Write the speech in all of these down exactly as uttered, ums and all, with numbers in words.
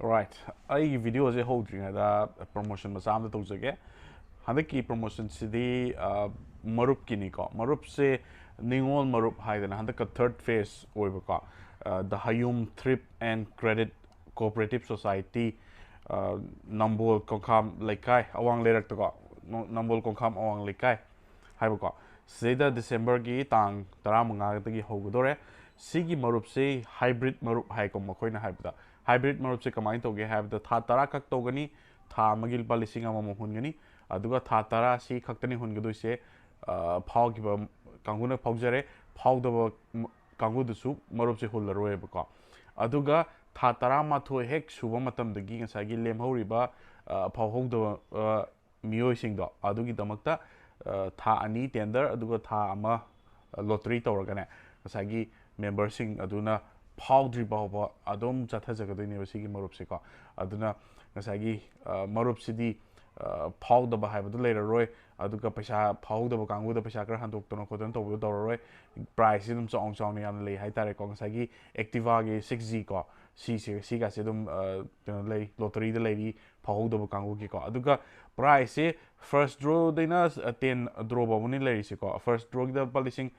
Right, ꯑꯩꯒꯤ ꯚꯤꯗꯤꯑꯣꯁꯦ ꯍꯧꯗ꯭ꯔꯤꯉꯩꯗ promotion ꯃꯆꯥ ꯑꯃ ꯇꯧꯖꯒꯦ꯫ ꯍꯟꯗꯛꯀꯤ ꯄ꯭ꯔꯣꯃꯣꯁꯟꯁꯤꯗꯤ ꯑ, ꯃꯔꯨꯞꯀꯤꯅꯤꯀꯣ꯫ ꯃꯔꯨꯞꯁꯦ ꯅꯤꯉꯣꯜ ꯃꯔꯨꯞ ꯍꯥꯏꯗꯅ ꯍꯟꯗꯛꯀ ꯊꯔꯠ ꯐꯦꯁ ꯑꯣꯏꯕꯀꯣ, ꯑ, The Hayum Thrift and Credit Cooperative Society, ꯑ, ꯅꯝꯕꯣꯜ ꯀꯣꯡꯈꯥꯝ ꯂꯩꯀꯥꯏ, ꯑꯋꯥꯡ ꯂꯩꯔꯛꯇꯀꯣ, ꯅꯣ-, ꯅꯝꯕꯣꯜ ꯀꯣꯡꯈꯥꯝ ꯑꯋꯥꯡ ꯂꯩꯀꯥꯏ ꯍꯥꯏꯕꯀꯣ, ꯁꯤꯗꯩꯗ ꯗꯤꯁꯦꯝꯕꯔꯒꯤ ꯇꯥꯡ ꯇꯔꯥꯃꯉꯥꯗꯒꯤ ꯍꯧꯒꯗꯣꯔꯦ꯫ ꯁꯤꯒꯤ ꯃꯔꯨꯞꯁꯤ ꯍꯥꯏꯕ꯭ꯔꯤꯠ ꯃꯔꯨꯞ ꯍꯥꯏꯀꯣ, ꯃꯈꯣꯏꯅ ꯍꯥꯏꯕꯗ꯫ ꯍꯥꯏꯕ꯭ꯔꯤꯠ ꯃꯔꯨꯞꯁꯦ ꯀꯃꯥꯏꯅ ꯇꯧꯒꯦ ꯍꯥꯏꯕꯗ, ꯊꯥ ꯇꯔꯥ ꯈꯛ ꯇꯧꯒꯅꯤ, ꯊꯥ ꯑꯃꯒꯤ ꯂꯨꯄꯥ ꯂꯤꯁꯤꯡ ꯑꯃꯃꯝ ꯍꯨꯟꯒꯅꯤ꯫ ꯑꯗꯨꯒ ꯊꯥ ꯇꯔꯥ ꯁꯤ ꯈꯛꯇꯅꯤ ꯍꯨꯟꯒꯗꯣꯏꯁꯦ꯫ ꯑ, ꯐꯥꯎꯈꯤꯕ ꯀꯥꯡꯕꯨꯅ ꯐꯥꯎꯖꯔꯦ, ꯐꯥꯎꯗꯕ ꯀꯥꯡꯕꯨꯗꯨꯁꯨ ꯃꯔꯨꯞꯁꯦ ꯍꯨꯜꯂꯔꯣꯏꯕꯀꯣ꯫ ꯑꯗꯨꯒ ꯊꯥ ꯇꯔꯥꯃꯥꯊꯣꯏ ꯍꯦꯛ ꯁꯨꯕ ꯃꯇꯝꯗꯒꯤ ꯉꯁꯥꯏꯒꯤ ꯂꯦꯝꯍꯧꯔꯤꯕ, ꯑ, ꯐꯥꯎꯍꯧꯗꯕ, ꯑ, ꯃꯤꯑꯣꯏꯁꯤꯡꯗꯣ, ꯑꯗꯨꯒꯤꯗꯃꯛꯇ, ꯑ, ꯊꯥ ꯑꯅꯤ ꯇꯦꯟꯗꯔ, ꯑꯗꯨꯒ ꯊꯥ ꯑꯃ, ꯑ, ꯂꯣꯇꯔꯤ ꯇꯧꯔꯒꯅꯦ, ꯉꯁꯥꯏꯒꯤ ꯃꯦꯝꯕꯔꯁꯤꯡ ꯑꯗꯨꯅ ꯐꯥꯎꯗ꯭ꯔꯤ ꯐꯥꯎꯕ ꯑꯗꯨꯝ ꯆꯠꯊꯖꯒꯗꯣꯏꯅꯦꯕ ꯁꯤꯒꯤ ꯃꯔꯨꯞꯁꯦꯀꯣ꯫ ꯑꯗꯨꯅ ꯉꯁꯥꯏꯒꯤ, ꯑ, ꯃꯔꯨꯞꯁꯤꯗꯤ, ꯑ, ꯐꯥꯎꯗꯕ ꯍꯥꯏꯕꯗꯨ ꯂꯩꯔꯔꯣꯏ, ꯑꯗꯨꯒ ꯄꯩꯁꯥ ꯐꯥꯎꯍꯧꯗꯕ ꯀꯥꯡꯕꯨꯗ ꯄꯩꯁꯥ ꯈꯔ ꯍꯟꯗꯣꯛꯇꯅ ꯈꯣꯠꯇꯅ ꯇꯧꯕꯗꯣ ꯇꯧꯔꯔꯣꯏ꯫ ꯄ꯭ꯔꯥꯏꯖꯁꯤ ꯑꯗꯨꯝ ꯆꯥꯎꯅ ꯆꯥꯎꯅ ꯌꯥꯝꯅ ꯂꯩ ꯍꯥꯏꯇꯥꯔꯦꯀꯣ꯫ ꯉꯁꯥꯏꯒꯤ ꯑꯦꯛꯇꯤꯚꯥꯒꯤ ꯁꯤꯛꯁ ꯖꯤ ꯀꯣ, ꯁꯤꯁꯦ, ꯁꯤꯒꯥꯁꯦ ꯑꯗꯨꯝ, ꯑ, ꯀꯩꯅꯣ ꯂꯩ, ꯂꯣꯇꯔꯤꯗ ꯂꯩꯔꯤ, ꯐꯥꯎꯍꯧꯗꯕ ꯀꯥꯡꯕꯨꯒꯤꯀꯣ꯫ ꯑꯗꯨꯒ ꯄ꯭ꯔꯥꯏꯖꯁꯦ ꯐꯥꯔꯁ ꯗ꯭ꯔꯣꯗꯩꯅ, ꯑ, ꯇꯦꯟ ꯗ꯭ꯔꯣ ꯐꯥꯎꯕꯅꯤ ꯂꯩꯔꯤꯁꯦꯀꯣ꯫ ꯐꯥꯔꯁ ꯗ꯭ꯔꯣꯒꯤꯗ ꯂꯨꯄꯥ ꯂꯤꯁꯤꯡ,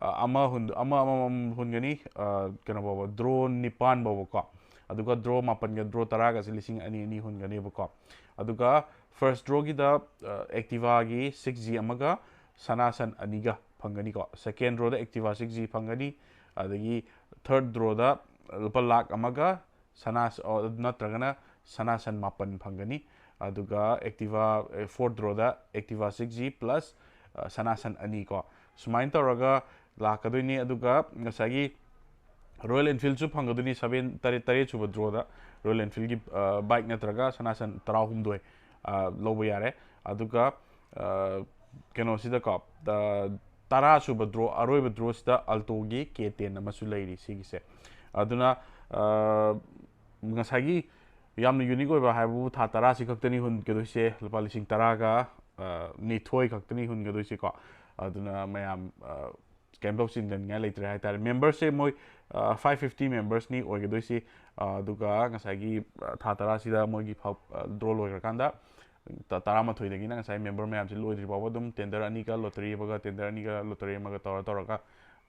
ꯑ, ꯑꯃ ꯍꯨꯟ-, ꯑꯃ ꯑꯃꯃꯝ ꯍꯨꯟꯒꯅꯤ, ꯑ, ꯀꯩꯅꯣ ꯐꯥꯎꯕ, ꯗ꯭ꯔꯣ ꯅꯤꯄꯥꯟ ꯐꯥꯎꯕꯀꯣ꯫ ꯑꯗꯨꯒ ꯗ꯭ꯔꯣ ꯃꯥꯄꯟꯒ ꯗ꯭ꯔꯣ ꯇꯔꯥꯒꯁꯦ ꯂꯤꯁꯤꯡ ꯑꯅꯤ ꯑꯅꯤ ꯍꯨꯟꯒꯅꯦꯕꯀꯣ꯫ ꯑꯗꯨꯒ ꯐꯥꯔꯁ ꯗ꯭ꯔꯣꯒꯤꯗ, ꯑ, ꯑꯦꯛꯇꯤꯚꯥꯒꯤ ꯁꯤꯛꯁ ꯖꯤ ꯑꯃꯒ ꯁꯅꯥꯁꯟ ꯑꯅꯤꯒ ꯐꯪꯒꯅꯤꯀꯣ꯫ ꯁꯦꯀꯦꯟ ꯗ꯭ꯔꯣꯗ ꯑꯦꯛꯇꯤꯚꯥ ꯁꯤꯛꯁ ꯖꯤ ꯐꯪꯒꯅꯤ, ꯑꯗꯒꯤ ꯊꯔꯠ ꯗ꯭ꯔꯣꯗ ꯂꯨꯄꯥ ꯂꯥꯛ ꯑꯃꯒ ꯁꯅꯥ-, ꯑꯣ, ꯅꯠꯇ꯭ꯔꯒꯅ ꯁꯅꯥꯁꯟ ꯃꯥꯄꯟ ꯐꯪꯒꯅꯤ꯫ ꯑꯗꯨꯒ ꯑꯦꯛꯇꯤꯚꯥ, ꯑꯦ, ꯐꯣꯔꯠ ꯗ꯭ꯔꯣꯗ Activa six G plus, uh, ꯁꯅꯥꯁꯟ ꯑꯅꯤ ꯀꯣ, ꯁꯨꯃꯥꯏꯅ ꯇꯧꯔꯒ ꯂꯥꯛꯀꯗꯣꯏꯅꯤ꯫ ꯑꯗꯨꯒ ꯉꯁꯥꯏꯒꯤ ꯔꯣꯌꯦꯜ ꯏꯟꯐꯤꯜꯁꯨ ꯐꯪꯒꯗꯣꯏꯅꯤ, ꯁꯕꯦꯟ, ꯇꯔꯦꯠ, ꯇꯔꯦꯠ ꯁꯨꯕ ꯗ꯭ꯔꯣꯗ ꯔꯣꯌꯦꯜ ꯏꯟꯐꯤꯜꯒꯤ, ꯑ, ꯕꯥꯏꯛ ꯅꯠꯇ꯭ꯔꯒ ꯁꯅꯥꯁꯟ ꯇꯔꯥꯍꯨꯝꯗꯣꯏ, ꯑ, ꯂꯧꯕ ꯌꯥꯔꯦ꯫ ꯑꯗꯨꯒ, ꯑ, ꯀꯩꯅꯣꯁꯤꯗꯀꯣ, ꯑ, ꯇꯔꯥ ꯁꯨꯕ ꯗ꯭ꯔꯣ, ꯑꯔꯣꯏꯕ ꯗ꯭ꯔꯣꯁꯤꯗ ꯑꯜꯇꯣꯒꯤ ꯀꯦ ꯇꯦꯟ ꯑꯃꯁꯨ ꯂꯩꯔꯤ ꯁꯤꯒꯤꯁꯦ꯫ ꯑꯗꯨꯅ, ꯑ, ꯉꯁꯥꯏꯒꯤ ꯌꯥꯝꯅ ꯌꯨꯅꯤꯛ ꯑꯣꯏꯕ ꯍꯥꯏꯕꯕꯨ ꯊꯥ ꯇꯔꯥꯁꯤ ꯈꯛꯇꯅꯤ ꯍꯨꯟꯒꯗꯣꯏꯁꯦ, ꯂꯨꯄꯥ ꯂꯤꯁꯤꯡ ꯇꯔꯥꯒ, ꯑ, ꯅꯤꯊꯣꯏ ꯈꯛꯇꯅꯤ ꯍꯨꯟꯒꯗꯣꯏꯁꯦꯀꯣ꯫ ꯑꯗꯨꯅ ꯃꯌꯥꯝ, ꯑ, ꯀꯩꯝꯇ ꯆꯤꯡꯊꯅꯤꯡꯉꯥꯏ ꯂꯩꯇ꯭ꯔꯦ ꯍꯥꯏꯇꯥꯔꯦ꯫ ꯃꯦꯝꯕꯔꯁꯦ ꯃꯣꯏ ꯐꯥꯏꯚ ꯐꯤꯐꯇꯤ ꯃꯦꯝꯕꯔꯁꯅꯤ ꯑꯣꯏꯒꯗꯣꯏꯁꯤ꯫ ꯑ, ꯑꯗꯨꯒ ꯉꯁꯥꯏꯒꯤ, ꯑ, ꯊꯥ ꯇꯔꯥꯁꯤꯗ ꯃꯣꯏꯒꯤ ꯗ꯭ꯔꯣ ꯂꯣꯏꯈ꯭ꯔꯀꯥꯟꯗ ꯇ-, ꯇꯔꯥꯃꯥꯊꯣꯏꯗꯒꯤꯅ ꯉꯁꯥꯏ ꯃꯦꯝꯕꯔ ꯃꯌꯥꯝꯁꯤ ꯂꯣꯏꯗ꯭ꯔꯤ ꯐꯥꯎꯕ ꯑꯗꯨꯝ ꯇꯦꯟꯗꯔ ꯑꯅꯤꯒ ꯂꯣꯇꯔꯤ ꯑꯃꯒ, ꯇꯦꯟꯗꯔ ꯑꯅꯤꯒ ꯂꯣꯇꯔꯤ ꯑꯃꯒ ꯇꯧꯔ ꯇꯧꯔꯒ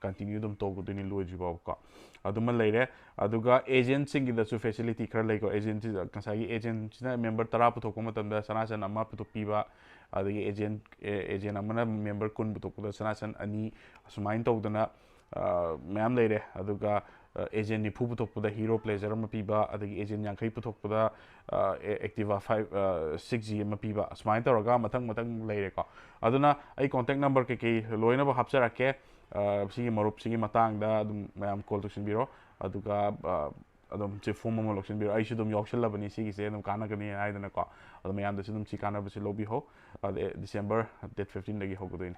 ꯀꯟꯇꯤꯅ꯭ꯌꯨ ꯑꯗꯨꯝ ꯇꯧꯒꯗꯣꯏꯅꯤ ꯂꯣꯏꯗ꯭ꯔꯤ ꯐꯥꯎꯕꯀꯣ꯫ ꯑꯗꯨꯃ ꯂꯩꯔꯦ꯫ ꯑꯗꯨꯒ ꯑꯦꯖꯦꯟꯁꯤꯡꯒꯤꯗꯁꯨ ꯐꯦꯁꯤꯂꯤꯇꯤ ꯈꯔ ꯂꯩꯀꯣ꯫ ꯑꯦꯖꯦꯟꯁꯤ, ꯉꯁꯥꯏꯒꯤ ꯑꯦꯖꯦꯟꯁꯤꯅ ꯃꯦꯝꯕꯔ ꯇꯔꯥ ꯄꯨꯊꯣꯛꯄ ꯃꯇꯝꯗ ꯁꯅꯥꯁꯟ ꯑꯃ ꯄꯨꯊꯣꯛꯄꯤꯕ, ꯑꯗꯒꯤ ꯑꯦꯖꯦꯟ, ꯑꯦ-, ꯑꯦꯖꯦꯟ ꯑꯃꯅ ꯃꯦꯝꯕꯔ ꯀꯨꯟ ꯄꯨꯊꯣꯛꯄꯗ ꯁꯅꯥꯁꯟ ꯑꯅꯤ, ꯑꯁꯨꯃꯥꯏꯅ ꯇꯧꯗꯅ, ꯑ, ꯃꯌꯥꯝ ꯂꯩꯔꯦ꯫ ꯑꯗꯨꯒ, ꯑ, ꯑꯦꯖꯦꯟ ꯅꯤꯐꯨ ꯄꯨꯊꯣꯛꯄꯗ ꯍꯤꯔꯣ ꯄ꯭ꯂꯦꯖꯔ ꯑꯃ ꯄꯤꯕ, ꯑꯗꯒꯤ ꯑꯦꯖꯦꯟ ꯌꯥꯡꯈꯩ ꯄꯨꯊꯣꯛꯄꯗ, ꯑ, ꯑꯦ-, ꯑꯦꯛꯇꯤꯚꯥ ꯐꯥꯏꯚ, ꯑ, ꯁꯤꯛꯁ ꯖꯤ ꯑꯃ ꯄꯤꯕ, ꯑꯁꯨꯃꯥꯏꯅ ꯇꯧꯔꯒ ꯃꯊꯪ ꯃꯊꯪ ꯂꯩꯔꯦꯀꯣ꯫ ꯑꯗꯨꯅ ꯑꯩ ꯀꯣꯟꯇꯦꯛ ꯅꯝꯕꯔ ꯀꯩꯀꯩ ꯂꯣꯏꯅꯃꯛ ꯍꯥꯞꯆꯔꯛꯀꯦ꯫ ꯑ, ꯁꯤꯒꯤ ꯃꯔꯨꯞꯁꯤꯒꯤ ꯃꯇꯥꯡꯗ ꯑꯗꯨꯝ ꯃꯌꯥꯝ ꯀꯣꯜ ꯇꯧꯁꯤꯟꯕꯤꯔꯣ꯫ ꯑꯗꯨꯒ, ꯑ, ꯑꯗꯨꯝ ꯁꯤ ꯐꯣꯝ ꯑꯃ ꯂꯧꯁꯤꯟꯕꯤꯔꯣ꯫ ꯑꯩꯁꯨ ꯑꯗꯨꯝ ꯌꯥꯎꯁꯜꯂꯕꯅꯤ ꯁꯤꯒꯤꯁꯦ, ꯑꯗꯨꯝ ꯀꯥꯟꯅꯒꯅꯤ ꯍꯥꯏꯗꯅꯀꯣ꯫ ꯑꯗꯣ ꯃꯌꯥꯝꯗꯁꯨ ꯑꯗꯨꯝ ꯁꯤ ꯀꯥꯟꯅꯕꯁꯤ ꯂꯧꯕꯤꯍꯧ꯫ ꯑꯗ, ꯑꯦ, ꯗꯤꯁꯦꯝꯕꯔ ꯗꯦꯠ ꯐꯤꯐꯇꯤꯟꯗꯒꯤ ꯍꯧꯒꯗꯣꯏꯅꯦ꯫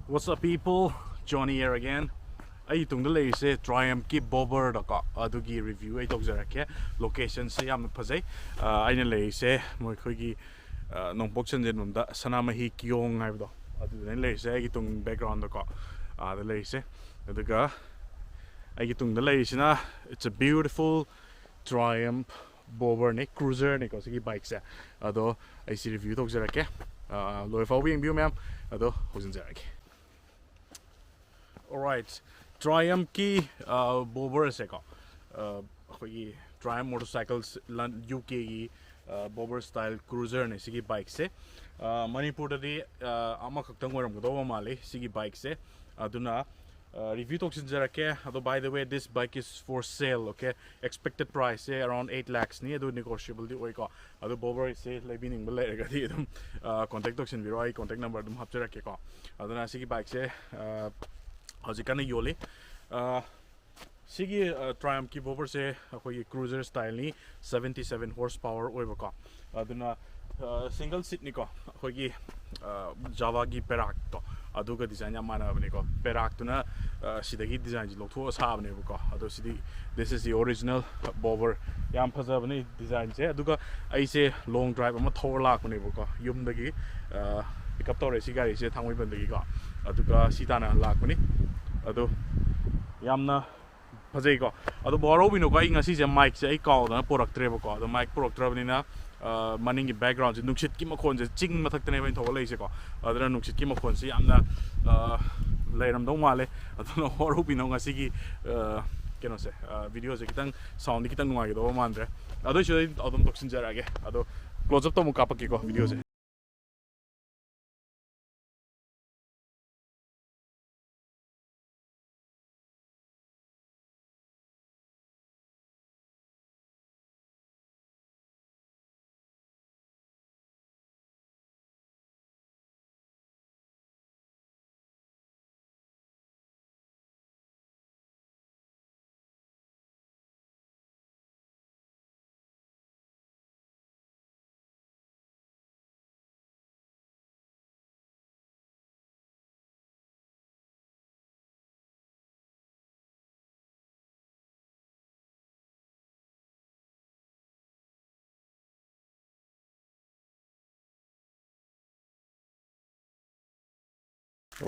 What's up, people? Johnny here again. ꯑꯩ ꯇꯨꯡꯗ ꯂꯩꯔꯤꯁꯦ ꯇ꯭ꯔꯥꯏꯝꯞꯀꯤ ꯕꯣꯕꯔꯗꯀꯣ, ꯑꯗꯨꯒꯤ ꯔꯤꯚ꯭ꯌꯨ ꯑꯩ ꯇꯧꯖꯔꯛꯀꯦ꯫ ꯂꯣꯀꯦꯁꯟꯁꯦ ꯌꯥꯝꯅ ꯐꯖꯩ꯫ ꯑ, ꯑꯩꯅ ꯂꯩꯔꯤꯁꯦ ꯃꯣꯏ ꯑꯩꯈꯣꯏꯒꯤ, ꯑ, ꯅꯣꯡꯄꯣꯛ ꯁꯟꯖꯦꯟꯕꯝꯗ ꯁꯅꯥꯃꯍꯤ ꯀꯤꯌꯣꯡ ꯍꯥꯏꯕꯗꯣ, ꯑꯗꯨꯗꯅ ꯂꯩꯔꯤꯁꯦ꯫ ꯑꯩꯒꯤ ꯇꯨꯡ ꯕꯦꯛꯒ꯭ꯔꯥꯎꯟꯗꯀꯣ, ꯑꯥꯗ ꯂꯩꯔꯤꯁꯦ꯫ ꯑꯗꯨꯒ ꯑꯩꯒꯤ ꯇꯨꯡꯗ ꯂꯩꯔꯤꯁꯤꯅ, it's a beautiful Triumph ꯕꯣꯕꯔꯅꯤ, ꯀ꯭ꯔꯨꯖꯔꯅꯤꯀꯣ ꯁꯤꯒꯤ ꯕꯥꯏꯛꯁꯦ꯫ ꯑꯗꯣ ꯑꯩ ꯁꯤ ꯔꯤꯚ꯭ꯌꯨ ꯇꯧꯖꯔꯛꯀꯦ꯫ ꯑ, ꯂꯣꯏ ꯐꯥꯎꯕ ꯌꯦꯡꯕꯤꯌꯨ ꯃꯌꯥꯝ, ꯑꯗꯣ ꯍꯧꯖꯤꯟꯖꯔꯛꯀꯦ꯫ Alright, ꯇ꯭ꯔꯥꯏꯝꯞꯀꯤ, ꯑ, ꯕꯣꯕꯔꯁꯦꯀꯣ, ꯑ, ꯑꯩꯈꯣꯏꯒꯤ ꯇ꯭ꯔꯥꯏꯝꯞ ꯃꯣꯇꯣꯔꯁꯥꯏꯀꯜꯁ ꯂꯟ-, ꯌꯨ ꯀꯦꯒꯤ, ꯑ, ꯕꯣꯕꯔ ꯁ꯭ꯇꯥꯏꯜ ꯀ꯭ꯔꯨꯖꯔꯅꯦ ꯁꯤꯒꯤ ꯕꯥꯏꯛꯁꯦ꯫ ꯑ, ꯃꯅꯤꯄꯨꯔꯗꯗꯤ, ꯑ, ꯑꯃꯈꯛꯇꯪ ꯑꯣꯏꯔꯝꯒꯗꯧꯕ ꯃꯥꯜꯂꯤ ꯁꯤꯒꯤ ꯕꯥꯏꯛꯁꯦ꯫ ꯑꯗꯨꯅ, ꯑ, ꯔꯤꯚ꯭ꯌꯨ ꯇꯧꯁꯤꯟꯖꯔꯛꯀꯦ꯫ ꯑꯗꯣ, by the way, this bike is for sale, okay? Expected priceꯁꯦ around eight lakhsꯅꯤ, ꯑꯗꯨ negotiableꯗꯤ ꯑꯣꯏꯀꯣ꯫ ꯑꯗꯣ ꯕꯣꯕꯔꯁꯦ ꯂꯩꯕꯤꯅꯤꯡꯕ ꯂꯩꯔꯒꯗꯤ ꯑꯗꯨꯝ, ꯑ, ꯀꯣꯟꯇꯦꯛ ꯇꯧꯁꯤꯟꯕꯤꯔꯣ, ꯑꯩ ꯀꯣꯟꯇꯦꯛ ꯅꯝꯕꯔ ꯑꯗꯨꯝ ꯍꯥꯞꯆꯔꯛꯀꯦꯀꯣ꯫ ꯑꯗꯨꯅ ꯁꯤꯒꯤ ꯕꯥꯏꯛꯁꯦ, ꯑ, ꯍꯧꯖꯤꯛ ꯀꯟꯅ ꯌꯣꯜꯂꯤ꯫ ꯑ, ꯁꯤꯒꯤ, ꯑ, ꯇ꯭ꯔꯥꯏꯝꯞꯀꯤ ꯕꯣꯕꯔꯁꯦ ꯑꯩꯈꯣꯏꯒꯤ ꯀ꯭ꯔꯨꯖꯔ ꯁ꯭ꯇꯥꯏꯜꯅꯤ, seventy seven horse power ꯑꯣꯏꯕꯀꯣ꯫ ꯑꯗꯨꯅ, ꯑ, ꯁꯤꯡꯒꯜ ꯁꯤꯠꯅꯤꯀꯣ, ꯑꯩꯈꯣꯏꯒꯤ, ꯑ, ꯖꯥꯋꯥꯒꯤ ꯄꯦꯔꯥꯛꯇꯣ, ꯑꯗꯨꯒ ꯗꯤꯖꯥꯏꯟ ꯌꯥꯝ ꯃꯥꯟꯅꯕꯅꯤꯀꯣ꯫ ꯄꯦꯔꯥꯛꯇꯨꯅ ꯑ, ꯁꯤꯗꯒꯤ ꯗꯤꯖꯥꯏꯟꯁꯦ ꯂꯧꯊꯣꯛꯑ ꯁꯥꯕꯅꯦꯕꯀꯣ꯫ ꯑꯗꯣ ꯁꯤꯗꯤ, this is the original Bobber꯫ ꯌꯥꯝ ꯐꯖꯕꯅꯦ ꯗꯤꯖꯥꯏꯟꯁꯦ꯫ ꯑꯗꯨꯒ ꯑꯩꯁꯦ ꯂꯣꯡ ꯗ꯭ꯔꯥꯏꯕ ꯑꯃ ꯊꯧꯔ ꯂꯥꯛꯄꯅꯦꯕꯀꯣ, ꯌꯨꯝꯗꯒꯤ ꯄꯤꯛ ꯑꯞ ꯇꯧꯔꯦ ꯁꯤ ꯒꯥꯔꯤꯁꯦ ꯊꯥꯡꯃꯩꯕꯟꯗꯒꯤꯀꯣ꯫ ꯑꯗꯨꯒ ꯁꯤ ꯇꯥꯟꯅ ꯂꯥꯛꯄꯅꯤ꯫ ꯑꯗꯣ ꯌꯥꯝꯅ ꯐꯖꯩꯀꯣ꯫ ꯑꯗꯣ ꯕꯣꯔ ꯍꯧꯕꯤꯅꯨꯀꯣ, ꯑꯩ ꯉꯁꯤꯁꯦ ꯃꯥꯏꯛꯁꯦ ꯑꯩ ꯀꯥꯎꯗꯅ ꯄꯨꯔꯛꯇ꯭ꯔꯦꯕꯀꯣ꯫ ꯑꯗꯣ ꯃꯥꯏꯛ ꯄꯨꯔꯛꯇ꯭ꯔꯕꯅꯤꯅ, ꯑ, ꯃꯅꯤꯡꯒꯤ ꯕꯦꯛꯒ꯭ꯔꯥꯎꯟꯁꯦ, ꯅꯨꯡꯁꯤꯠꯀꯤ ꯃꯈꯣꯟꯁꯦ, ꯆꯤꯡ ꯃꯊꯛꯇꯅꯦꯕ ꯑꯩꯅ ꯊꯧꯒꯠꯂꯛꯏꯁꯦꯀꯣ꯫ ꯑꯗꯨꯅ ꯅꯨꯡꯁꯤꯠꯀꯤ ꯃꯈꯣꯟꯁꯦ ꯌꯥꯝꯅ, ꯑ, ꯂꯩꯔꯝꯗꯧ ꯃꯥꯜꯂꯦ꯫ ꯑꯗꯨꯅ ꯕꯣꯔ ꯍꯧꯕꯤꯅꯨ ꯉꯁꯤꯒꯤ, ꯑ, ꯀꯩꯅꯣꯁꯦ, ꯑ, ꯚꯤꯗꯤꯑꯣꯁꯦ ꯈꯤꯇꯪ ꯁꯥꯎꯟꯗꯤ ꯈꯤꯇꯪ ꯅꯨꯡꯉꯥꯏꯒꯗꯧꯕ ꯃꯥꯟꯗ꯭ꯔꯦ꯫ ꯑꯗꯨꯏꯁꯨ ꯑꯩ ꯑꯗꯨꯝ ꯇꯧꯁꯤꯟꯖꯔꯛꯑꯒꯦ꯫ ꯑꯗꯣ ꯀ꯭ꯂꯣꯖ ꯑꯞꯇ ꯑꯃꯨꯛ ꯀꯥꯞꯄꯛꯀꯦꯀꯣ ꯚꯤꯗꯤꯑꯣꯁꯦ꯫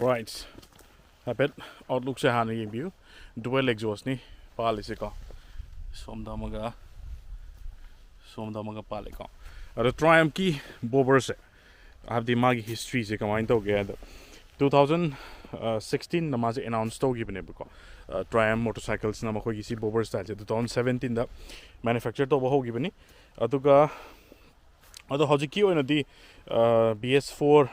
Right. ꯍꯥꯏꯐꯦꯠ ꯑꯥꯎꯠꯂꯨꯛꯁꯦ ꯍꯥꯟꯅ ꯌꯦꯡꯕꯤꯌꯨ꯫ ꯗꯨꯋꯦꯜ ꯑꯦꯛꯖꯣꯁꯅꯤ ꯄꯥꯜꯂꯤꯁꯦꯀꯣ꯫ ꯁꯣꯝꯗ ꯑꯃꯒ, ꯁꯣꯝꯗ ꯑꯃꯒ ꯄꯥꯜꯂꯤꯀꯣ꯫ ꯑꯗꯣ ꯇ꯭ꯔꯥꯏꯝꯀꯤ ꯕꯣꯕꯔꯁꯦ, ꯍꯥꯏꯕꯗꯤ ꯃꯥꯒꯤ ꯍꯤꯁꯇ꯭ꯔꯤꯁꯦ ꯀꯃꯥꯏꯅ ꯇꯧꯒꯦ ꯍꯥꯏꯗ, ꯇꯨ ꯊꯥꯎꯖꯟ ꯁꯤꯛꯁꯇꯤꯟꯗ ꯃꯥꯁꯦ ꯑꯦꯅꯥꯎꯟꯁ ꯇꯧꯈꯤꯕꯅꯦꯕꯀꯣ꯫ ꯇ꯭ꯔꯥꯏꯝ ꯃꯣꯇꯣꯔꯁꯥꯏꯀꯜꯁꯅ ꯃꯈꯣꯏꯒꯤ ꯁꯤ ꯕꯣꯕꯔ ꯁ꯭ꯇꯥꯏꯜꯁꯦ ꯇꯨ ꯊꯥꯎꯖꯟ ꯁꯕꯦꯟꯇꯤꯟꯗ ꯃꯦꯅꯨꯐꯦꯛꯆꯔ ꯇꯧꯕ ꯍꯧꯈꯤꯕꯅꯤ꯫ ꯑꯗꯨꯒ ꯑꯗꯣ ꯍꯧꯖꯤꯛꯀꯤ ꯑꯣꯏꯅꯗꯤ, ꯕꯤ ꯑꯦꯁ ꯐꯣꯔ,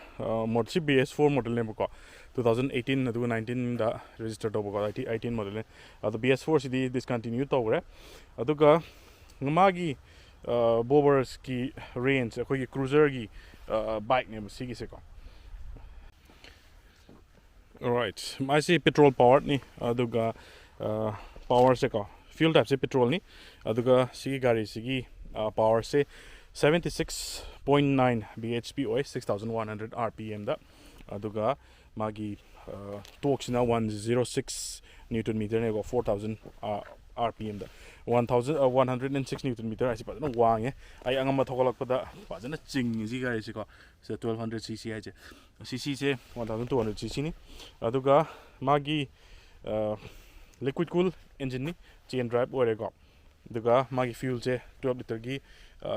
ꯁꯤ ꯕꯤ ꯑꯦꯁ ꯐꯣꯔ ꯃꯣꯗꯦꯜꯅꯦꯕꯀꯣ꯫ ꯇꯨ ꯊꯥꯎꯖꯟ ꯑꯩꯠꯇꯤꯟ ꯑꯗꯨꯒ ꯅꯥꯏꯟꯇꯤꯟꯗ ꯔꯦꯖꯤꯁꯇꯔ ꯇꯧꯕꯀꯣ, ꯑꯩꯠꯇꯤꯟ ꯃꯣꯗꯦꯜꯅꯦ꯫ ꯑꯗꯣ ꯕꯤ ꯑꯦꯁ ꯐꯣꯔꯁꯤꯗꯤ ꯗꯤꯁꯀꯟꯇꯤꯅ꯭ꯌꯨ ꯇꯧꯈ꯭ꯔꯦ꯫ ꯑꯗꯨꯒ ꯃꯥꯒꯤ, ꯕꯣꯕꯔꯁꯀꯤ ꯔꯦꯟꯖ, ꯑꯩꯈꯣꯏꯒꯤ ꯀ꯭ꯔꯨꯖꯔꯒꯤ ꯕꯥꯏꯛꯅꯦꯕ ꯁꯤꯒꯤꯁꯦꯀꯣ꯫ Right, ꯃꯥꯁꯤ ꯄꯦꯇ꯭ꯔꯣꯜ ꯄꯋꯥꯔꯅꯤ꯫ ꯑꯗꯨꯒ ꯄꯋꯥꯔꯁꯦꯀꯣ, ꯐ꯭ꯌꯨꯜ ꯇꯥꯏꯞꯁꯦ ꯄꯦꯇ꯭ꯔꯣꯜꯅꯤ꯫ ꯑꯗꯨꯒ ꯁꯤꯒꯤ ꯒꯥꯔꯤꯁꯤꯒꯤ ꯄꯋꯥꯔꯁꯦ seventy six point nine B H P ꯑꯣꯏ, six thousand one hundred R P M ꯗ꯫ ꯑꯗꯨꯒ ꯃꯥꯒꯤ ꯇꯣꯛꯁꯤꯅ one zero six Newton meter ꯅꯦꯀꯣ, four thousand R P M the. One thousand, one hundred and six Newton meter ꯍꯥꯏꯁꯤ ꯐꯖꯅ ꯋꯥꯡꯉꯦ꯫ ꯑꯩ ꯑꯉꯝꯕ ꯊꯧꯒꯠꯂꯛꯄꯗ ꯐꯖꯅ ꯆꯤꯡꯉꯤ ꯁꯤ ꯒꯥꯔꯤꯁꯤꯀꯣ꯫ ꯁꯤꯗ twelve hundred C C ꯍꯥꯏꯁꯦ, C C ꯁꯦ one thousand two hundred C C ꯅꯤ꯫ ꯑꯗꯨꯒ ꯃꯥꯒꯤ liquid cool engine ꯅꯤ, chain drive ꯑꯣꯏꯔꯦꯀꯣ꯫ ꯑꯗꯨꯒ ꯃꯥꯒꯤ fuel ꯁꯦ twelve liter ꯒꯤ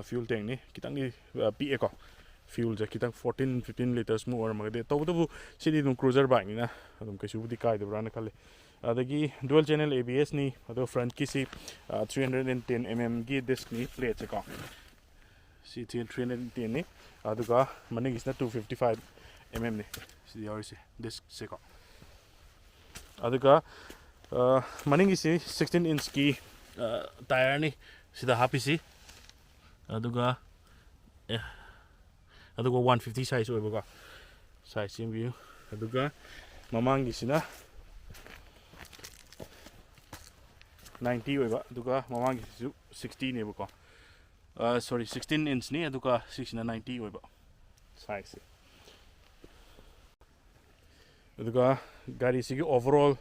fuel tank ꯅꯤ, ꯈꯤꯇꯪꯗꯤ ꯄꯤꯛꯑꯦꯀꯣ꯫ Fuel ꯁꯦ ꯈꯤꯇꯪ fourteen fifteen liters ꯃꯨꯛ ꯑꯣꯏꯔꯝꯃꯒꯗꯤ, ꯇꯧꯕꯇꯕꯨ ꯁꯤꯗꯤ ꯑꯗꯨꯝ cruiser bike ꯅꯤꯅ ꯑꯗꯨꯝ ꯀꯩꯁꯨꯕꯨꯗꯤ ꯀꯥꯏꯗꯕ꯭ꯔꯥꯅ ꯈꯜꯂꯤ꯫ ꯑꯗꯒꯤ dual channel A B S ꯅꯤ꯫ ꯑꯗꯣ front ꯀꯤꯁꯤ three hundred and ten mm ꯒꯤ disc ꯅꯤ, plate ꯁꯦꯀꯣ꯫ ꯁꯤ three hundred and ten ꯅꯤ꯫ ꯑꯗꯨꯒ ꯃꯅꯤꯡꯒꯤꯁꯤꯅ two fifty five mm ꯅꯤ ꯁꯤꯗ ꯌꯥꯎꯔꯤꯁꯦ, disc ꯁꯦꯀꯣ꯫ ꯑꯗꯨꯒ ꯃꯅꯤꯡꯒꯤꯁꯤ sixteen inch ꯀꯤ tyre ꯅꯤ ꯁꯤꯗ ꯍꯥꯞꯄꯤꯁꯤ꯫ ꯑꯗꯨꯒ ꯑꯦ ꯑꯗꯨꯒ one fifty size ꯑꯣꯏꯕꯀꯣ꯫ Size ꯌꯦꯡꯕꯤꯌꯨ꯫ ꯑꯗꯨꯒ ꯃꯃꯥꯡꯒꯤꯁꯤꯅ ninety ꯑꯣꯏꯕ, ꯑꯗꯨꯒ ꯃꯃꯥꯡꯒꯤꯁꯤꯁꯨ sixty ꯅꯦꯕꯀꯣ꯫ Sorry, sixteen inch ꯅꯤ, ꯑꯗꯨꯒ ꯁꯤꯁꯤꯅ ninety ꯑꯣꯏꯕ size ꯁꯦ꯫ ꯑꯗꯨꯒ ꯒꯥꯔꯤꯁꯤꯒꯤ overall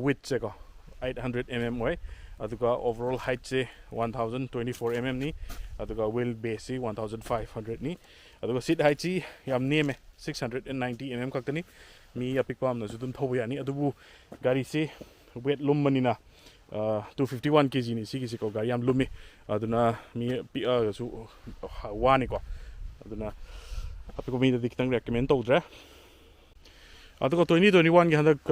width ꯁꯦꯀꯣ, eight hundred mm ꯑꯣꯏ꯫ ꯑꯗꯨꯒ overall height ꯁꯦ one thousand twenty four mm ꯅꯤ꯫ ꯑꯗꯨꯒ wheel base ꯁꯤ one thousand five hundred ꯅꯤ꯫ ꯑꯗꯨꯒ seat height ꯁꯤ ꯌꯥꯝ ꯅꯦꯝꯃꯦ, six hundred and ninety mm ꯈꯛꯇꯅꯤ꯫ ꯃꯤ ꯑꯄꯤꯛꯄ ꯑꯃꯅꯁꯨ ꯑꯗꯨꯝ ꯊꯧꯕ ꯌꯥꯅꯤ꯫ ꯑꯗꯨꯕꯨ ꯒꯥꯔꯤꯁꯤ weight ꯂꯨꯝꯕꯅꯤꯅ two fifty one kg ꯅꯤ ꯁꯤꯒꯤꯁꯤꯀꯣ꯫ ꯒꯥꯔꯤ ꯌꯥꯝ ꯂꯨꯝꯃꯤ꯫ ꯑꯗꯨꯅ ꯃꯤ ꯄꯤꯛꯑꯒꯁꯨ ꯋꯥꯅꯤꯀꯣ꯫ ꯑꯗꯨꯅ ꯑꯄꯤꯛꯄ ꯃꯤꯗꯗꯤ ꯈꯤꯇꯪ recommend ꯇꯧꯗ꯭ꯔꯦ꯫ ꯑꯗꯨꯒ twenty twenty one ꯒꯤ ꯍꯟꯗꯛ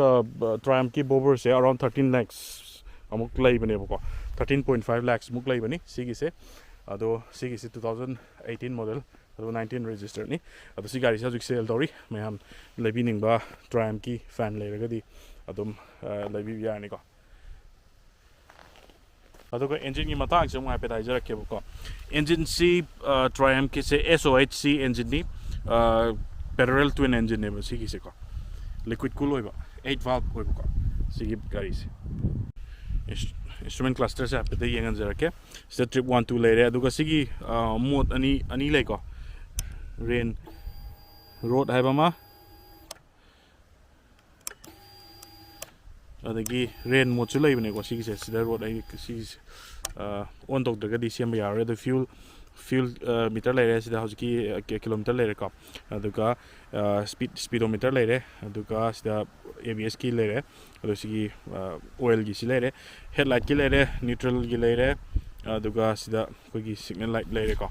Triumph ꯀꯤ Bobber ꯁꯦ around thirteen lakhs ꯑꯃꯨꯛ ꯂꯩꯕꯅꯦꯕꯀꯣ꯫ Thirteen point five lakhs ꯃꯨꯛ ꯂꯩꯕꯅꯤ ꯁꯤꯒꯤꯁꯦ꯫ ꯑꯗꯣ ꯁꯤꯒꯤꯁꯦ two thousand eighteen model, ꯑꯗꯨꯒ nineteen register ꯅꯤ꯫ ꯑꯗꯣ ꯁꯤ ꯒꯥꯔꯤꯁꯦ ꯍꯧꯖꯤꯛ sale ꯇꯧꯔꯤ꯫ ꯃꯌꯥꯝ ꯂꯩꯕꯤꯅꯤꯡꯕ Triumph ꯀꯤ fan ꯂꯩꯔꯒꯗꯤ ꯑꯗꯨꯝ ꯂꯩꯕꯤꯕ ꯌꯥꯔꯅꯤꯀꯣ꯫ ꯑꯗꯨꯒ engine ꯒꯤ ꯃꯇꯥꯡꯁꯦ ꯑꯃꯨꯛ ꯍꯥꯏꯐꯦꯠ ꯍꯥꯏꯖꯔꯛꯀꯦꯕꯀꯣ꯫ Engine ꯁꯤ Triumph ꯀꯤꯁꯦ S O H C engine ꯅꯤ꯫ Parallel twin engine ꯅꯦꯕ ꯁꯤꯒꯤꯁꯦꯀꯣ꯫ Liquid cool ꯑꯣꯏꯕ, eight valve ꯑꯣꯏꯕꯀꯣ ꯁꯤꯒꯤ ꯒꯥꯔꯤꯁꯦ꯫ Instrument clusterꯁꯦ ꯍꯥꯏꯐꯦꯠꯇ ꯌꯦꯡꯍꯟꯖꯔꯛꯀꯦ꯫ ꯁꯤꯗ trip one two ꯂꯩꯔꯦ, ꯑꯗꯨꯒ ꯁꯤꯒꯤ ꯃꯣꯠ ꯑꯅꯤ ꯑꯅꯤ ꯂꯩꯀꯣ, rain, road ꯍꯥꯏꯕ ꯑꯃ, ꯑꯗꯒꯤ rain modeꯁꯨ ꯂꯩꯕꯅꯦꯀꯣ꯫ ꯁꯤꯒꯤꯁꯦ, ꯁꯤꯗ road ꯑꯩ ꯁꯤꯒꯤꯁꯦ ꯑꯣꯟ ꯇꯧꯗ꯭ꯔꯒꯗꯤ ꯁꯦꯝꯕ ꯌꯥꯔꯣꯏ꯫ ꯑꯗꯣ fuel fuel meter ꯂꯩꯔꯦ, ꯁꯤꯗ ꯍꯧꯖꯤꯛꯀꯤ kilometer ꯂꯩꯔꯦꯀꯣ꯫ ꯑꯗꯨꯒ speed speedometer ꯂꯩꯔꯦ, ꯑꯗꯨꯒ ꯁꯤꯗ ABSꯀꯤ ꯂꯩꯔꯦ, ꯑꯗꯣ ꯁꯤꯒꯤ oilꯒꯤꯁꯤ ꯂꯩꯔꯦ, headlightꯀꯤ ꯂꯩꯔꯦ, neutralꯒꯤ ꯂꯩꯔꯦ, ꯑꯗꯨꯒ ꯁꯤꯗ ꯑꯩꯈꯣꯏꯒꯤ signal light ꯂꯩꯔꯦꯀꯣ꯫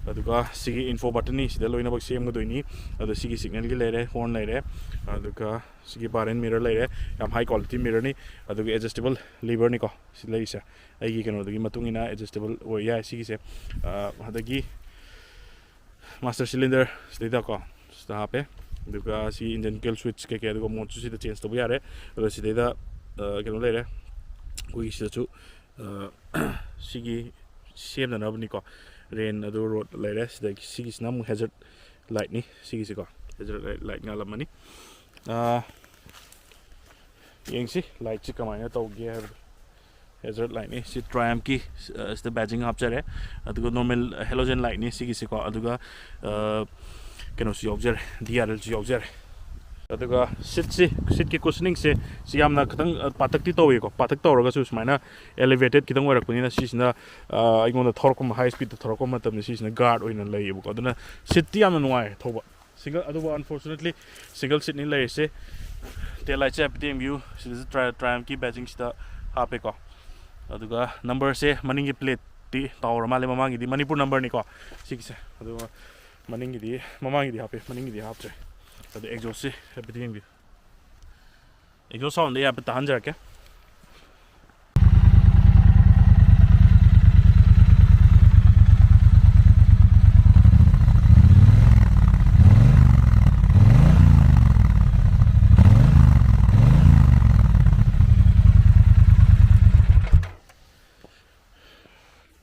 ꯑꯗꯨꯒ ꯁꯤꯒꯤ info buttonꯅꯤ, ꯁꯤꯗ ꯂꯣꯏꯅꯃꯛ ꯁꯦꯝꯒꯗꯣꯏꯅꯤ꯫ ꯑꯗꯣ ꯁꯤꯒꯤ signalꯒꯤ ꯂꯩꯔꯦ, horn ꯂꯩꯔꯦ, ꯑꯗꯨꯒ ꯁꯤꯒꯤ bar and mirror ꯂꯩꯔꯦ, ꯌꯥꯝ high quality mirrorꯅꯤ꯫ ꯑꯗꯨꯒ adjustable leverꯅꯤꯀꯣ ꯁꯤ ꯂꯩꯔꯤꯁꯦ, ꯑꯩꯒꯤ ꯀꯩꯅꯣꯗꯨꯒꯤ ꯃꯇꯨꯡ ꯏꯟꯅ adjustable ꯑꯣꯏ ꯌꯥꯏ ꯁꯤꯒꯤꯁꯦ꯫ ꯑꯗꯒꯤ master cylinder ꯁꯤꯗꯩꯗꯀꯣ, ꯁꯤꯗ ꯍꯥꯞꯄꯦ꯫ ꯑꯗꯨꯒ ꯁꯤ engine kill switch ꯀꯩꯀꯩ, ꯑꯗꯨꯒ modeꯁꯨ ꯁꯤꯗ change ꯇꯧꯕ ꯌꯥꯔꯦ꯫ ꯑꯗꯣ ꯁꯤꯗꯩꯗ ꯀꯩꯅꯣ ꯂꯩꯔꯦ, ꯑꯩꯈꯣꯏꯒꯤ ꯁꯤꯗꯁꯨ ꯁꯤꯒꯤ ꯁꯦꯝꯅꯅꯕꯅꯤꯀꯣ꯫ Rain ꯑꯗꯨ road ꯂꯩꯔꯦ꯫ ꯁꯤꯗꯒꯤ ꯁꯤꯒꯤꯁꯤꯅ ꯑꯃꯨꯛ hazard lightꯅꯤ, ꯁꯤꯒꯤꯁꯤꯀꯣ, hazard light ꯉꯥꯜꯂꯝꯃꯅꯤ꯫ ꯌꯦꯡꯁꯤ lightꯁꯤ ꯀꯃꯥꯏꯅ ꯇꯧꯒꯦ ꯍꯥꯏꯕꯗꯣ꯫ Hazard lightꯅꯤ ꯁꯤ, Triumphꯀꯤ꯫ ꯁꯤꯗ badging ꯍꯥꯞꯆꯔꯦ꯫ ꯑꯗꯨꯒ normal halogen lightꯅꯤ ꯁꯤꯒꯤꯁꯤꯀꯣ꯫ ꯑꯗꯨꯒ ꯀꯩꯅꯣꯁꯨ ꯌꯥꯎꯖꯔꯦ, DRLꯁꯨ ꯌꯥꯎꯖꯔꯦ꯫ ꯑꯗꯨꯒ seatꯁꯤ, seatꯀꯤ cushioningꯁꯦ ꯁꯤ ꯌꯥꯝꯅ ꯈꯤꯇꯪ ꯄꯥꯇꯛꯇꯤ ꯇꯧꯋꯤꯀꯣ꯫ ꯄꯥꯇꯛ ꯇꯧꯔꯒꯁꯨ ꯁꯨꯃꯥꯏꯅ elevated ꯈꯤꯇꯪ ꯑꯣꯏꯔꯛꯄꯅꯤꯅ ꯁꯤꯁꯤꯅ ꯑꯩꯉꯣꯟꯗ ꯊꯧꯔꯛꯄ, high speedꯇ ꯊꯧꯔꯛꯄ ꯃꯇꯝꯗ ꯁꯤꯁꯤꯅ guard ꯑꯣꯏꯅ ꯂꯩꯌꯦꯕꯀꯣ꯫ ꯑꯗꯨꯅ seatꯇꯤ ꯌꯥꯝꯅ ꯅꯨꯡꯉꯥꯏ ꯊꯧꯕ꯫ Single, ꯑꯗꯨꯕꯨ unfortunately single seatꯅꯤ ꯂꯩꯔꯤꯁꯦ꯫ Tail lightꯁꯦ ꯍꯥꯏꯐꯦꯠ ꯌꯦꯡꯕꯤꯌꯨ꯫ ꯁꯤꯗꯁꯨ Triumphꯀꯤ badgingꯁꯤꯗ ꯍꯥꯞꯄꯦꯀꯣ꯫ ꯑꯗꯨꯒ numberꯁꯦ ꯃꯅꯤꯡꯒꯤ plateꯇꯤ ꯇꯥꯍꯧꯔ ꯃꯥꯜꯂꯦ꯫ ꯃꯃꯥꯡꯒꯤꯗꯤ ꯃꯅꯤꯄꯨꯔ numberꯅꯤꯀꯣ ꯁꯤꯒꯤꯁꯦ꯫ ꯑꯗꯨꯒ ꯃꯅꯤꯡꯒꯤꯗꯤ, ꯃꯃꯥꯡꯒꯤꯗꯤ ꯍꯥꯞꯄꯦ, ꯃꯅꯤꯡꯒꯤꯗꯤ ꯍꯥꯞꯇ꯭ꯔꯦ꯫ ꯑꯗꯣ exhaustꯁꯦ ꯍꯥꯏꯐꯦꯠ ꯌꯦꯡꯕꯤꯌꯨ꯫ Exhaust soundꯗꯤ ꯍꯥꯏꯐꯦꯠ ꯇꯥꯍꯟꯖꯔꯛꯀꯦ꯫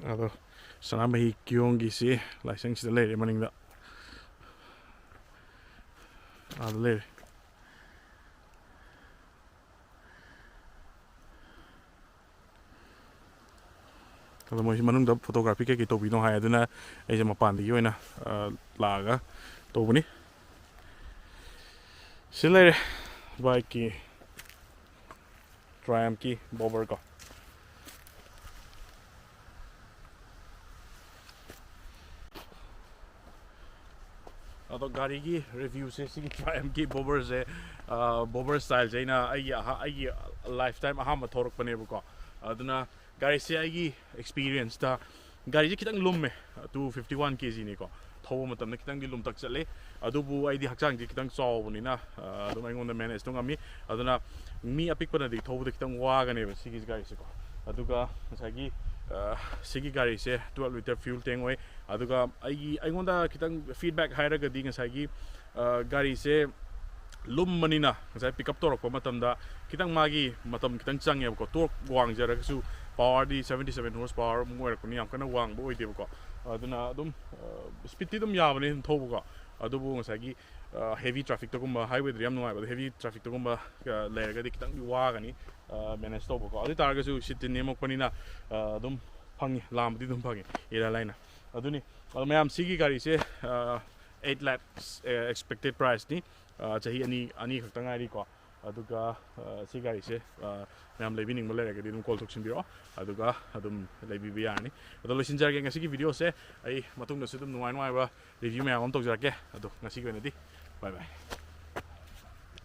ꯑꯗꯣ ꯁꯅꯥꯃꯍꯤ ꯀꯤꯌꯣꯡꯒꯤꯁꯤ ꯂꯥꯏꯁꯪꯁꯤꯗ ꯂꯩꯔꯦ, ꯃꯅꯤꯡꯗ ꯑꯥꯗ ꯂꯩꯔꯦ꯫ ꯑꯗꯣ ꯃꯣꯏꯁꯤ ꯃꯅꯨꯡꯗ photography ꯀꯩꯀꯩ ꯇꯧꯕꯤꯅꯣ ꯍꯥꯏ, ꯑꯗꯨꯅ ꯑꯩꯁꯦ ꯃꯄꯥꯟꯗꯒꯤ ꯑꯣꯏꯅ ꯑ, ꯂꯥꯛꯑꯒ ꯇꯧꯕꯅꯤ꯫ ꯁꯤ ꯂꯩꯔꯦ bike ꯀꯤ Triumph ꯀꯤ bobber ꯀꯣ꯫ ꯑꯗꯣ ꯒꯥꯔꯤꯒꯤ review ꯁꯦ, ꯁꯤꯒꯤ Triumph ꯀꯤ bobber ꯁꯦ, bobber style ꯁꯦ ꯑꯩꯅ ꯑꯩꯒꯤ ꯑꯍꯥ- ꯑꯩꯒꯤ life time ꯑꯍꯥꯟꯕ ꯊꯧꯔꯛꯄꯅꯦꯕꯀꯣ꯫ ꯑꯗꯨꯅ ꯒꯥꯔꯤꯁꯦ ꯑꯩꯒꯤ experience ꯇ ꯒꯥꯔꯤꯁꯦ ꯈꯤꯇꯪ ꯂꯨꯝꯃꯦ, two fifty one K G ꯅꯤꯀꯣ꯫ ꯊꯧꯕ ꯃꯇꯝꯗ ꯈꯤꯇꯪꯗꯤ ꯂꯨꯝꯇꯛ ꯆꯠꯂꯦ, ꯑꯗꯨꯕꯨ ꯑꯩꯗꯤ ꯍꯛꯆꯥꯡꯁꯦ ꯈꯤꯇꯪ ꯆꯥꯎꯕꯅꯤꯅ ꯑ, ꯑꯗꯨꯝ ꯑꯩꯉꯣꯟꯗ manage ꯇꯧ ꯉꯝꯃꯤ꯫ ꯑꯗꯨꯅ ꯃꯤ ꯑꯄꯤꯛꯄꯅꯗꯤ ꯊꯧꯕꯗ ꯈꯤꯇꯪ ꯋꯥꯒꯅꯦꯕ ꯁꯤꯒꯤ ꯒꯥꯔꯤꯁꯦꯀꯣ꯫ ꯑꯗꯨꯒ ꯉꯁꯥꯏꯒꯤ ꯑ, ꯁꯤꯒꯤ ꯒꯥꯔꯤꯁꯦ twelve litre fuel tank ꯑꯣꯏ꯫ ꯑꯗꯨꯒ ꯑꯩꯒꯤ ꯑꯩꯉꯣꯟꯗ ꯈꯤꯇꯪ feedback ꯍꯥꯏꯔꯒꯗꯤ ꯉꯁꯥꯏꯒꯤ ꯑ, ꯒꯥꯔꯤꯁꯦ ꯂꯨꯝꯕꯅꯤꯅ ꯉꯁꯥꯏ pick up ꯇꯧꯔꯛꯄ ꯃꯇꯝꯗ ꯈꯤꯇꯪ ꯃꯥꯒꯤ ꯃꯇꯝ ꯈꯤꯇꯪ ꯆꯪꯉꯦꯕꯀꯣ꯫ Torque ꯋꯥꯡꯖꯔꯒꯁꯨ power ꯗꯤ seventy seven horse power ꯑꯃꯨꯛ ꯑꯣꯏꯔꯛꯄꯅꯤ, ꯌꯥꯝ ꯀꯟꯅ ꯋꯥꯡꯕ ꯑꯣꯏꯗꯦꯕꯀꯣ꯫ ꯑꯗꯨꯅ ꯑꯗꯨꯝ speed ꯇꯤ ꯑꯗꯨꯝ ꯌꯥꯕꯅꯤ ꯑꯗꯨꯝ ꯊꯧꯕꯀꯣ꯫ ꯑꯗꯨꯕꯨ ꯉꯁꯥꯏꯒꯤ heavy traffic ꯇꯒꯨꯝꯕ, highway ꯗꯗꯤ ꯌꯥꯝ ꯅꯨꯡꯉꯥꯏꯕ, ꯑꯗꯣ heavy traffic ꯇꯒꯨꯝꯕ ꯂꯩꯔꯒꯗꯤ ꯈꯤꯇꯪꯗꯤ ꯋꯥꯒꯅꯤ manage ꯇꯧꯕꯀꯣ꯫ ꯑꯗꯨ ꯑꯣꯏ ꯇꯥꯔꯒꯁꯨ seat ꯇꯤ ꯅꯦꯝꯃꯛꯄꯅꯤꯅ ꯑꯗꯨꯝ ꯐꯪꯉꯤ, ꯂꯥꯝꯕꯗꯤ ꯑꯗꯨꯝ ꯐꯪꯉꯤ ꯏꯔꯥꯏ ꯂꯥꯏꯅ꯫ ꯑꯗꯨꯅꯤ꯫ ꯑꯗꯣ ꯃꯌꯥꯝ, ꯁꯤꯒꯤ ꯒꯥꯔꯤꯁꯦ eight lakhs expected price ꯅꯤ꯫ ꯆꯍꯤ ꯑꯅꯤ ꯑꯅꯤ ꯈꯛꯇ ꯉꯥꯏꯔꯤꯀꯣ꯫ ꯑꯗꯨꯒ ꯁꯤ ꯒꯥꯔꯤꯁꯦ ꯃꯌꯥꯝ ꯂꯩꯕꯤꯅꯤꯡꯕ ꯂꯩꯔꯒꯗꯤ ꯑꯗꯨꯝ call ꯇꯧꯁꯤꯟꯕꯤꯔꯛꯑꯣ, ꯑꯗꯨꯒ ꯑꯗꯨꯝ ꯂꯩꯕꯤꯕ ꯌꯥꯔꯅꯤ꯫ ꯑꯗꯣ ꯂꯣꯏꯁꯤꯟꯖꯔꯒꯦ ꯉꯁꯤꯒꯤ video ꯁꯦ꯫ ꯑꯩ ꯃꯇꯨꯡꯗꯁꯨ ꯑꯗꯨꯝ ꯅꯨꯡꯉꯥꯏ ꯅꯨꯡꯉꯥꯏꯕ review ꯃꯌꯥꯝ ꯑꯃ ꯇꯧꯖꯔꯛꯀꯦ꯫ ꯑꯗꯣ ꯉꯁꯤꯒꯤ ꯑꯣꯏꯅꯗꯤ bye bye꯫